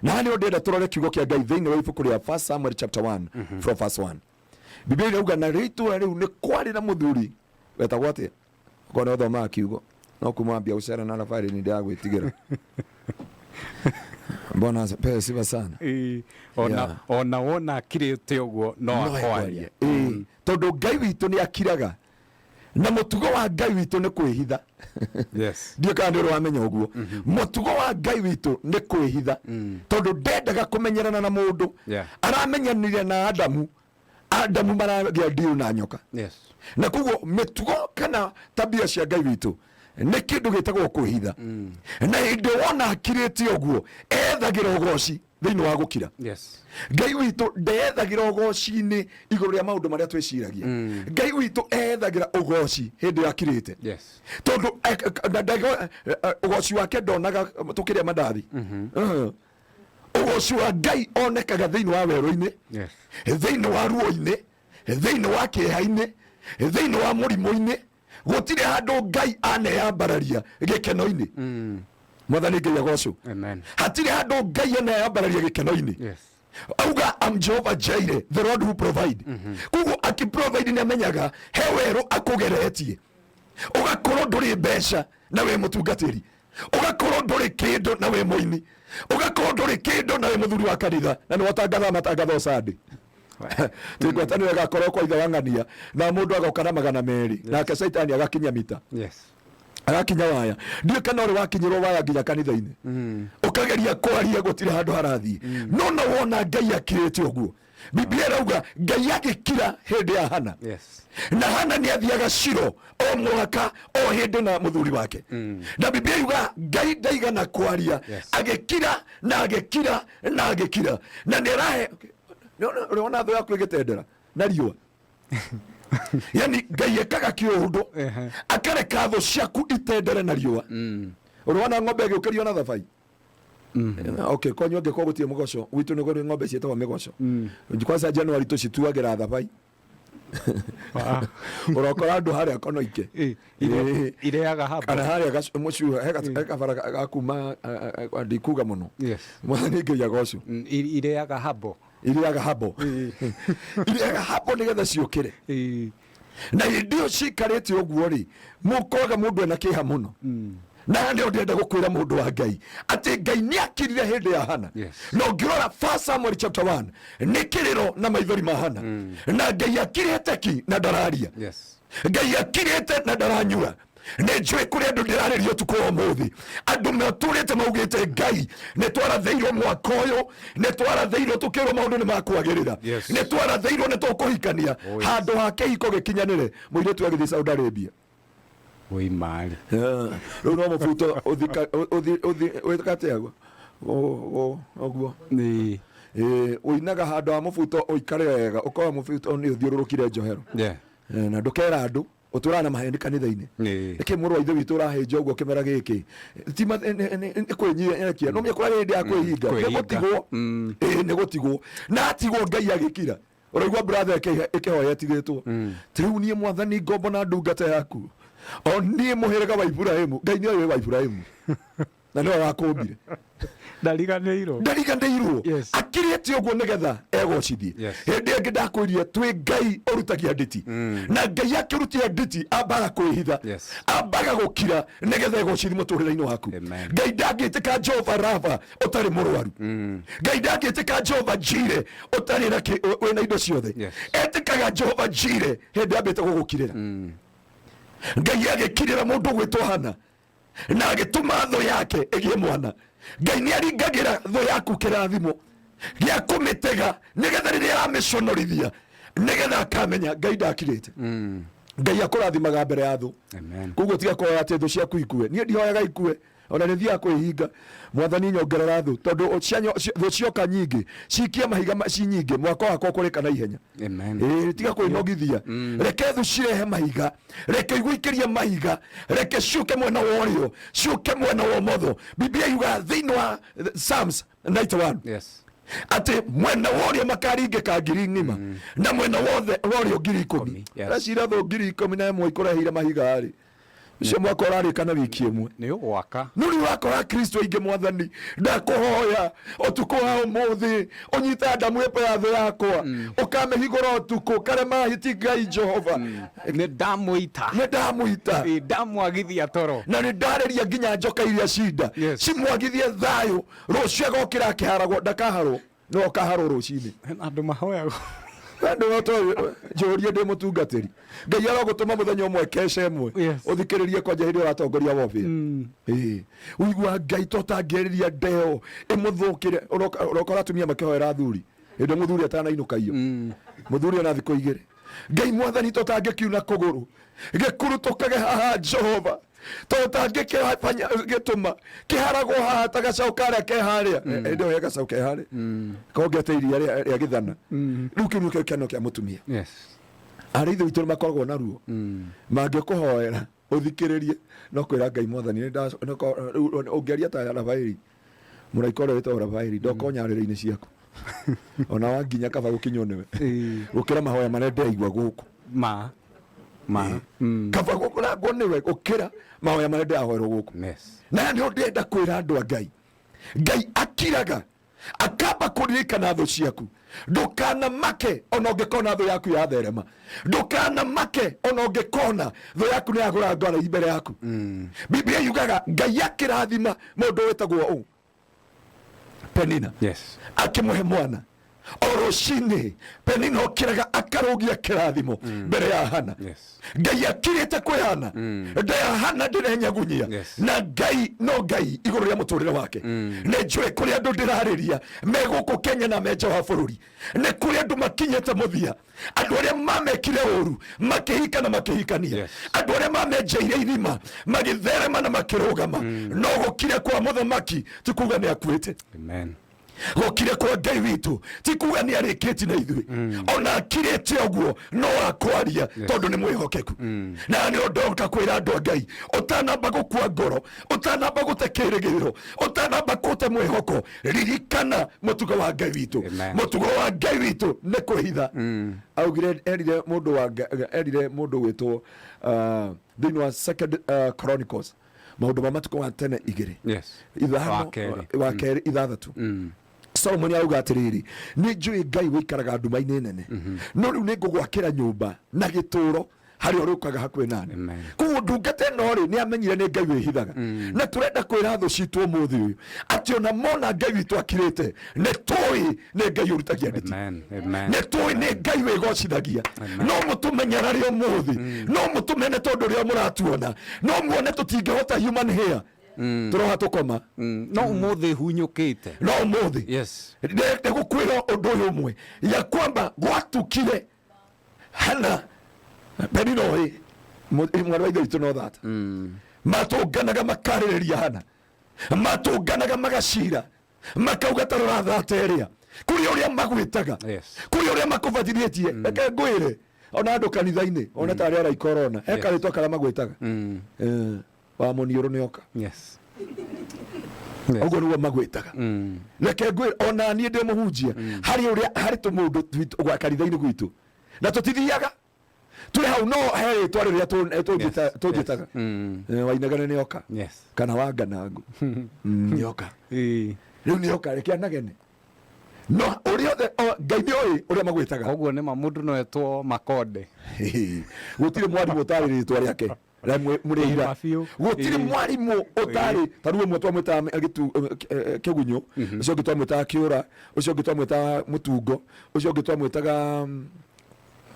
Na haha nĩho ndĩrenda tũrore kiugo kĩa Ngai thĩinĩ wa ibuku rĩa 1 Samuel chapter 1 from verse 1. Biblia ĩrauga na rĩo itũũra rĩu nĩ kwarĩ na mũthuri wetagwo atĩa? Okorwo nĩ ũthomaga kiugo no kuma ambia gũcera na thabarĩ nĩ ndĩragwĩtigĩra. Bwana apewe sifa sana. Ĩĩ, ona Yeah. ona wona akirĩte ũguo no No akwarie. ekwaria. Ĩĩ, tondũ Ngai witũ nĩ akiraga na mũtugo wa Ngai witũ nĩ kwĩhitha. Yes. Ndiũ kana nĩ ũrĩ wamenya ũguo. Mũtugo wa Ngai witũ nĩ kwĩhitha tondũ ndendaga kũmenyerana na mũndũ. Aramenyanire na Adamu, Adamu maragĩa ndiũ na nyoka. Na koguo mĩtugo kana tabia cia Ngai witũ nĩ kĩndũ gĩtagwo kwĩhitha. Na hĩndĩ wona akirĩte ũguo ethagĩra ũgoci thĩinĩ wa gũkira. Ngai witũ ndethagĩra ũgoci-inĩ igũrũ rĩa maũndũ marĩa twĩciragia. Ngai witũ ethagĩra ũgoci hĩndĩ ĩyo akirĩte. Tondũ ũgoci wake ndonaga tũkĩrĩa mandathi. Ũgoci wa Ngai onekaga thĩinĩ wa werũ-inĩ, thĩinĩ wa ruo-inĩ, thĩinĩ wa kĩeha-inĩ, thĩinĩ wa mũrimũ-inĩ. Gũtirĩ handũ Ngai aneyambararia gĩkeno-inĩ. Mwathani Ngai agocwo. Amen. Hatirĩ handũ Ngai aneyambararia gĩkeno-inĩ. Auga am Jehovah Jireh, the Lord who provide. Koguo akiprovide nĩ amenyaga he werũ akũgeretie, ũgakorwo ndũrĩ mbeca na wĩ mũtungatĩri, ũgakorwo ndũrĩ kĩndũ na wĩ mũini, ũgakorwo ndũrĩ kĩndũ na wĩ mũthuri wa kanitha na nĩ watangathaga matangatho Sunday. Ti ngwatanĩro ĩgakorwo kwa ithe wa ng'ania na mũndũ agoka na 200 nake caitani agakinya mita. Agakinya waya. Ndiũĩ kana ũrĩ wakinyĩrwo waya nginya kanitha-inĩ. Ũkageria kwaria gũtirĩ handũ harathiĩ. No no wona Ngai akirĩte ũguo. Biblia ĩrauga Ngai agĩkira hĩndĩ ya Hana. Na Hana nĩ athiaga Shilo o mwaka o hĩndĩ na mũthuri wake. Na Biblia yuga Ngai ndaigana kwaria. Agĩkira na agĩkira na agĩkira. Na nĩ arahe ũrona thũ yaku ĩgĩtendera na riũa. Yani Ngai ekaga kĩũndũ akareka thũ ciaku itendere na riũa. Ũrona ng'ombe ĩgĩũkĩrio na thabai. Okay, kwanyu angĩkorwo gũtirĩ mũgoco, gwitũ nĩ kũrĩ ng'ombe ciĩtagwo mĩgoco. Kwanza January tũcituagĩra thabai. Ũrokora andũ harĩa konoike. Ireaga haba. Kana harĩa mũcuha, he kabara ga kuma, ndikuga mũno. Mwathani Ngai agocwo. Ireaga habo. Ireaga habo. Ireaga habo nĩgetha ciũkĩre. Na hĩndĩ ĩyo cikarĩte ũguo rĩ, mũkoraga mũndũ ena kĩeha mũno. Na nĩo ndĩrenda gũkwĩra mũndũ wa Ngai atĩ Ngai nĩ akirire hĩndĩ ya Hana. Na ũngĩrora 1 Samuel chapter 1 nĩ kĩrĩro na maithori ma Hana. Na Ngai akirĩte ki na ndararia. Ngai akirĩte na ndaranyua. Nĩ njũĩ kũrĩ andũ ndĩrarĩria ũtukũ wa ũmũthĩ, andũ matũrĩte maugĩte Ngai nĩ twarathĩirwo mwaka ũyũ, nĩ twarathĩirwo tũkĩrwo maũndũ nĩ makwagĩrĩra, nĩ twarathĩirwo nĩ tũkũhikania. Handũ ha kĩhiko gĩkinyanĩre, mũirĩtu agĩthiĩ Saudi Arabia. Wĩ marĩ. Rĩu no mũbuto wĩka atĩa ũguo? Ũinaga handũ ha mũbuto ũikare wega, ũkoya mũbuto nĩ ũthiũrũrũkire njohero. Na ndũkera andũ ũtũraga na maheni kanitha-inĩ. Nĩkĩ mũrũ wa ithe witũ ũrahĩnja ũguo kĩmera gĩkĩ? Ti nĩ kwĩnyikia. No menya kũrarĩ hĩndĩ ya kwĩhinga. Nĩ gũtigwo. Ĩĩ, nĩ gũtigwo. Na atigwo Ngai agĩkira. Ũraigua brother ĩkĩhoya ĩtigĩtwo. Ti rĩu niĩ mwathani ngombo na ndungata yaku. O niĩ mũhĩrĩga wa Iburahĩmu. Ngai nĩ oĩ wa Iburahĩmu. Na nĩwe wakũmbire. Ndariganĩirwo. Ndariganĩirwo. Akirĩte ũguo nĩgetha egocithie. Hĩndĩ ĩngĩ ndakwĩrire twĩ Ngai ũrutagia nditi. Na Ngai akĩrutia nditi ambaga kwĩhitha. Ambaga gũkira nĩgetha egocithie mũtũrĩre-inĩ waku. Ngai ndangĩtĩka Jehova Rafa ũtarĩ mũrwaru. Ngai ndangĩtĩka Jehova Jire ũtarĩ na wĩna indo ciothe. Etĩkaga Jehova Jire hĩndĩ ambĩte gũgũkirĩra. Ngai agĩkirĩra mũndũ ũgwĩtwo Hana na agĩtũma thũ yake ĩgĩe mwana. Ngai nĩ aringagĩra thũ yaku kĩrathimo gĩa kũmĩtega nĩgetha rĩrĩa aramĩconorithia nĩgetha akamenya Ngai ndakirĩte. Ngai akũrathimaga mbere ya thũ. Koguo tiga kũhoya atĩ thũ ciaku ikue. Niĩ ndihoyaga ikue, ona nĩ thiaga kwĩhinga. Mwathani nyongerera thũ, tondũ thũ cioka nyingĩ, cikie mahiga ci nyingĩ, mwako wakwa ũkũrĩka na ihenya. Ĩĩ, tiga kwĩnogithia. Reke thũ cirehe mahiga, reke igũikĩrie mahiga, reke ciũke mwena wa ũrĩo, ciũke mwena wa ũmotho. Biblia yugaga thĩinĩ wa Psalms 91 atĩ mwena wa ũrĩo makaringĩka ngiri ng'ima na mwena wothe wa ũrĩo ngiri ikũmi. Reciria thũ 11,000 ikũreheire mahiga rĩ. Ũcio mwaka ũrarĩka na wiki ĩmwe. Nĩ ũgwaka. No rĩu ũrakora Kristo aingĩ, mwathani ndakũhoya ũtukũ wa ũmũthĩ ũnyite ndamu ĩpo ya thũ yakwa, ũkamĩhingũra ũtukũ karema hiti. Ngai Jehova. Nĩ ndamũita. Nĩ ndamũita. Ĩ, ndamwagithia toro. Na nĩ ndarĩria nginya njoka iria cinda cimwagithie thayũ. Rũciũ agokĩra akĩharagwo, ndakaharwo, no ũkaharwo rũcinĩ. Hena andũ mahoyagwo. Njũrie ndĩ mũtungatĩri, Ngai arogũtũma mũthenya ũmwe keca ĩmwe ũthikĩrĩrie kwanja hĩndĩ ũratongoria warfare. Ĩĩ, ũigua Ngai to tangĩrĩria ndeo ĩmũthũkĩre. Ũrokora atumia makĩhoera athuri hĩndĩ mũthuri atanainũka iyo, mũthuri ona thikũ 2. Ngai mwathani, to tangĩkiuna kũgũrũ gĩkurutũkage haha, Jehova, to tangĩgĩtũma kĩharagwo haha ta gacaũ karĩa ke harĩa. Hĩndĩ ĩyo he gacaũ ke harĩa kongete iria rĩa gĩthana. Rĩu kĩu nĩkĩo kĩano kĩa mũtumia. Arĩ ithe witũ nĩ makoragwo na ruo mangĩkũhoera ũthikĩrĩrie, no kwĩra Ngai mwathani rĩu ũngĩaria ta Rafaeli, mũraika ũrĩa wĩtagwo Rafaeli, ndoka nyarĩrĩ-inĩ ciaku ona wanginya kaba gũkinywo nĩwe gũkĩra mahoya marĩa ndĩraigua gũkũ. Ma ma. Kaba gũkũrangwo nĩwe gũkĩra mahoya marĩa ndĩrahoerwo gũkũ. Na nĩ ndĩrenda kwĩra andũ a Ngai, Ngai akiraga akamba kũririkana thũ ciaku. Ndũkanamake ona ũngĩkona thũ yaku yatherema, ndũkanamake ona ũngĩkona thũ yaku nĩ yagũra ngoro mbere yaku. Biblia yugaga Ngai akĩrathima mũndũ wĩtagwo ũ Penina, akĩmũhe mwana. O rũcinĩ Penina okĩraga akarũgia kĩrathimo mbere ya Hana. Ngai akirĩte kwĩ Hana, nda ya Hana ndĩrenyagunyia. Na Ngai no Ngai igũrũ rĩa mũtũrĩre wake. Nĩ njũĩ kũrĩ andũ ndĩrarĩria me gũkũ Kenya na me nja wa bũrũri, nĩ kũrĩ andũ makinyĩte mũthia, andũ arĩa mamekire ũru makĩhika na makĩhikania, andũ arĩa mamenjeire irima magĩtherema na makĩrũgama. No gũkire kwa mũthamaki ti kuga nĩ akuĩte. Amen. Gũkire kwa Ngai witũ ti kuga nĩ arĩkĩti na ithuĩ. Ona akirĩte ũguo no akwaria, tondũ nĩ mwĩhokeku. Na nĩ ũndoka kwĩra andũ a Ngai, ũtanamba gũkua ngoro, ũtanamba gũte kĩrĩgĩrĩro, ũtanamba kũte mwĩhoko, ririkana mũtugo wa Ngai witũ. Amen. Mũtugo wa Ngai witũ nĩ kwĩhitha. Augire erire mũndũ wa erire mũndũ gwĩtwo thĩinĩ wa Second Chronicles, maũndũ ma matukũ ma tene 2 5 Wa kerĩ. Wa kerĩ 6, Solomoni auga atĩrĩrĩ, nĩ njũĩ Ngai wĩikaraga nduma-inĩ nene, no rĩu nĩ ngũgwakĩra nyũmba na gĩtũũro harĩa ũrĩũkaga hakuhĩ nani. Amen. Koguo ndungata ĩno rĩ, nĩ amenyire nĩ Ngai wĩhithaga. Na tũrenda kwĩra thũ citũ ũmũthĩ ũyũ atĩ ona mona Ngai witũ akirĩte, nĩ tũĩ nĩ Ngai ũrutagia nditi. Amen. Amen. Nĩ tũĩ nĩ Ngai wĩgocithagia. No mũtũmenyerare ũmũthĩ, no mũtũmene tondũ rĩo mũratuona, no muone tũtingĩhota human hair, tũroha tũkoma. No ũmũthĩ hunyũkĩte. No ũmũthĩ ndĩgũkwĩra ũndũ ũyũ ũmwe ya kwamba gwatukire Hana Penina ũyĩ mwarĩ wa ithe witũ no thata matũnganaga makarĩrĩria Hana, matũnganaga magacira, makauga ta rora thata ĩrĩa kũrĩ ũrĩa magwĩtaga, kũrĩ ũrĩa makũbatithĩtie. Reke ngwĩre, ona andũ kanitha-inĩ, ona tarĩ araika ũrona he karĩtwa karĩa magwĩtaga. Eh, wa mũniũrũ nĩ oka. Ũguo nĩguo magwĩtaga. Reke ngwĩre, ona niĩ ndĩ mũhunjia, harĩ ũrĩa harĩ tũmũndũ gwa kanitha-inĩ gwitũ na tũtithiaga twĩ hau, no he rĩtwa rĩrĩa tũnjĩtaga. Eh, Wainegene nĩ oka kana Wanganangu nĩ oka. Rĩu nĩ oka, reke anagene no ũrĩa othe Ngai nĩ oĩ ũrĩa magwĩtaga. Koguo nĩ ma mũndũ no etwo makonde. Gũtirĩ mwarimũ ũtarĩ rĩtwa rĩake mũrĩira. Ĩma biũ. Gũtirĩ mwarimũ ũtarĩ. Ta rĩu ũmwe twamwĩtaga kĩgunyũ, ũcio ũngĩ twamwĩtaga kĩũra, ũcio ũngĩ twamwĩtaga mũtungo, ũcio ũngĩ twamwĩtaga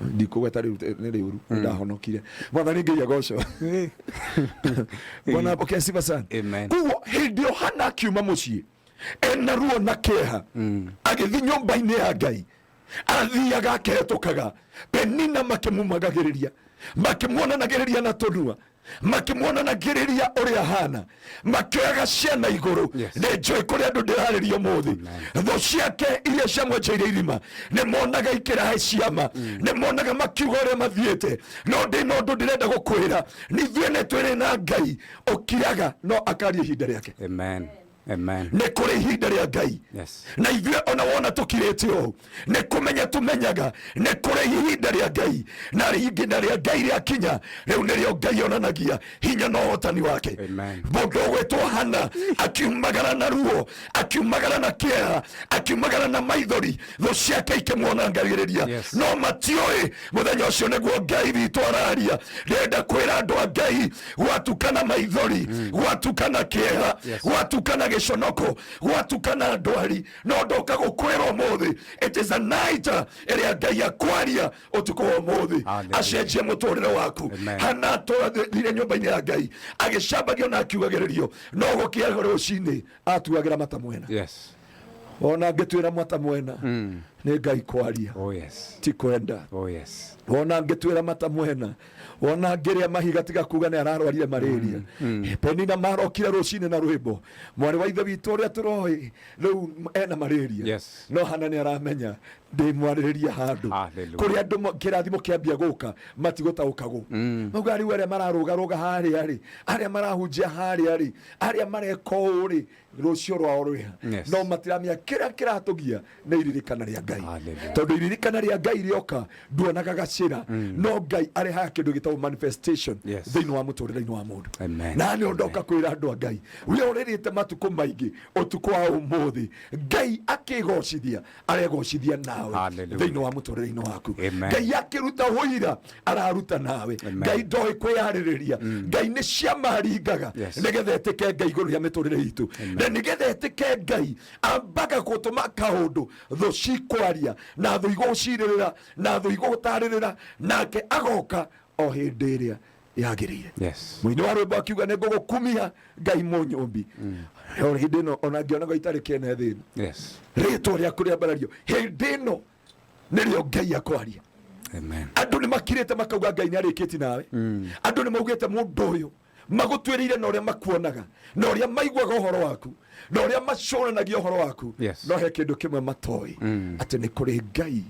ndikũgweta rĩu nĩ rĩũru. Ndahonokire. Mwathani Ngai agocwo. Bwana apokee sifa sana. Amen. Koguo hĩndĩ ĩyo Hana akiuma mũciĩ ena ruo na kĩeha, agĩthiĩ nyũmba-inĩ ya Ngai, athiaga akĩhetũkaga Penina makĩmumagagĩrĩria, makĩmuonanagĩrĩria na tũnua, makĩmuonanagĩrĩria ũrĩa hana, makĩoyaga ciana igũrũ. Nĩ njũĩ kũrĩ andũ ndĩrarĩria ũmũthĩ, thũ ciake iria ciamwenjeire irima nĩ monaga ikĩrahe ciama, nĩ monaga makiuga ũrĩa mathiĩte. No ndĩ na ũndũ ndĩrenda gũkwĩra, nĩ ithuĩ nĩ twĩrĩ na Ngai ũkiraga no akaria ihinda rĩake. Amen. Amen. Nĩ kũrĩ ihinda rĩa Ngai. Na ithuĩ ona wona tũkirĩte ũũ, nĩ kũmenya tũmenyaga nĩ kũrĩ ihinda rĩa Ngai, na ihinda rĩa Ngai rĩakinya, rĩu nĩrĩo Ngai onanagia hinya na ũhotani wake. Amen. Mũndũ ũgwĩtwo Hana akiumagara na ruo, akiumagara na kĩeha, akiumagara na maithori, thũ ciake ikĩmuonangagĩrĩria. No matiũĩ mũthenya ũcio nĩguo Ngai witũ araria. Ndĩrenda kwĩra andũ a Ngai, gwatukana maithori, gwatukana kĩeha, gwatukana gĩconoko, gwatukana ndwari, no ndoka gũkwĩra ũmũthĩ, it is a night ĩrĩa Ngai akwaria ũtukũ wa ũmũthĩ. Hallelujah. Acenjie mũtũrĩre waku. Amen. Hana atũrathire nyũmba-inĩ ya Ngai agĩcambagio na akiugagĩrĩrio, no gũkĩa rũcinĩ atuagĩra mata mwena. Ona ngĩtuĩra mata mwena, nĩ Ngai kwaria. Oh yes. Ti kwenda. Oh yes. Wona ngĩtuĩra mata mwena, wona ngĩrĩa mahiga, tiga kuga nĩ ararwarire malaria. Penina marokire rũcinĩ na rwĩmbo, mwarĩ wa ithe witũ ũrĩa tũroĩ rĩu ena malaria. No Hana nĩ aramenya ndĩmwarĩrĩria handũ. Hallelujah. Kũrĩa andũ kĩrathimo kĩambia gũka matigũtaũkagwo, mauga rĩu arĩa mararũgarũga harĩa rĩ, arĩa marahunjia harĩa rĩ, arĩa mareka ũũ rĩ, rũciũ rwao rwĩha? No matiramenya kĩrĩa kĩratũgia nĩ iririkana rĩa Ngai. Hallelujah. Tondũ iririkana rĩa Ngai rĩoka, nduonaga gacĩra, no Ngai arehaga kĩndũ gĩtagwo manifestation thĩinĩ wa mũtũrĩre-inĩ wa mũndũ. Amen. Na nĩ ndoka kwĩra andũ a Ngai, we ũrĩrĩte matukũ maingĩ, ũtukũ wa ũmũthĩ Ngai akĩgocithia aregocithia nawe Hallelujah. thĩinĩ wa mũtũrĩre-inĩ waku. Amen. Ngai akĩruta ũira araruta nawe. Amen. Ngai ndoĩ kwĩyarĩrĩria. Ngai nĩ ciama aringaga nĩgetha ĩtĩke Ngai igũrũ rĩa mĩtũrĩre itũ, na nĩgetha ĩtĩke Ngai ambaga gũtũma kaũndũ thũ cikwaria na thũ igũcirĩrĩra na thũ igũtarĩrĩra, nake agoka o hĩndĩ ĩrĩa yagĩrĩire. Mũini wa rwĩmbo akiuga, nĩ ngũgũkumia Ngai mũnyũmbi o hĩndĩ ĩno ona ngĩonaga itarĩ kĩene thĩ ĩno. Rĩtwa rĩaku rĩambarario. Hĩndĩ ĩno nĩrĩo Ngai akwaria. Amen. Andũ nĩ makirĩte makauga Ngai nĩ arĩkĩti nawe. Andũ nĩ maugĩte mũndũ ũyũ magũtuĩrĩire na ũrĩa makuonaga na ũrĩa maiguaga ũhoro waku na ũrĩa macũranagia ũhoro waku. No he kĩndũ kĩmwe matoĩ, atĩ nĩ kũrĩ Ngai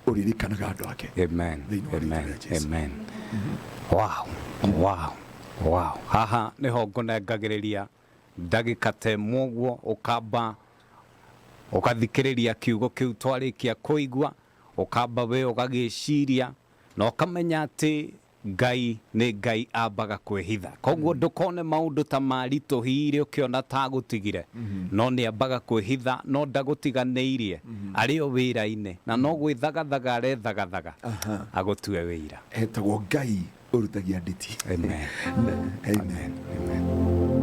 ũririkanaga andũ ake. Amen. Thĩinĩ wa rĩĩtwa Amen. rĩa Jesu. Amen. Wow. Haha niho ngũnengagĩrĩria ndagĩka ta ĩmwe ũguo, ũkamba ũgathikĩrĩria kiugo kĩu twarĩkia kũigua, ũkamba we ũgagĩciria na ũkamenya atĩ Ngai nĩ Ngai ambaga kwĩhitha. Koguo ndũkone maũndũ ta maritũhire ũkĩona ta agũtigire, no nĩ ambaga kwĩhitha, no ndagũtiganĩirie, arĩ o wĩra-inĩ na no gwĩthagathaga arethagathaga agũtue wĩira. Etagwo Ngai ũrutagia nditi. Amen. Amen. Amen.